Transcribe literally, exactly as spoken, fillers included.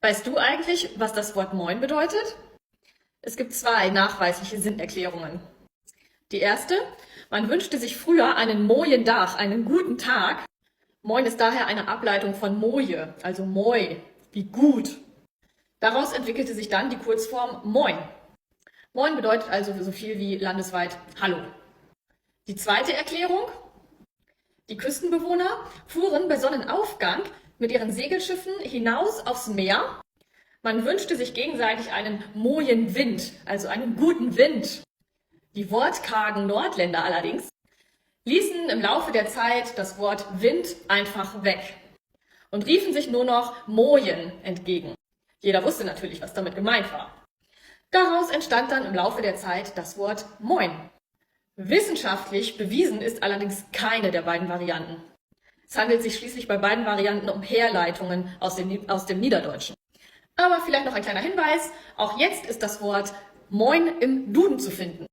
Weißt du eigentlich, was das Wort Moin bedeutet? Es gibt zwei nachweisliche Sinnerklärungen. Die erste: Man wünschte sich früher einen moien Dag, einen guten Tag. Moin ist daher eine Ableitung von moje, also moi, wie gut. Daraus entwickelte sich dann die Kurzform Moin. Moin bedeutet also so viel wie landesweit Hallo. Die zweite Erklärung: Die Küstenbewohner fuhren bei Sonnenaufgang mit ihren Segelschiffen hinaus aufs Meer. Man wünschte sich gegenseitig einen moien Wind, also einen guten Wind. Die wortkargen Nordländer allerdings ließen im Laufe der Zeit das Wort Wind einfach weg und riefen sich nur noch Moien entgegen. Jeder wusste natürlich, was damit gemeint war. Daraus entstand dann im Laufe der Zeit das Wort Moin. Wissenschaftlich bewiesen ist allerdings keine der beiden Varianten. Es handelt sich schließlich bei beiden Varianten um Herleitungen aus dem, aus dem Niederdeutschen. Aber vielleicht noch ein kleiner Hinweis: Auch jetzt ist das Wort Moin im Duden zu finden.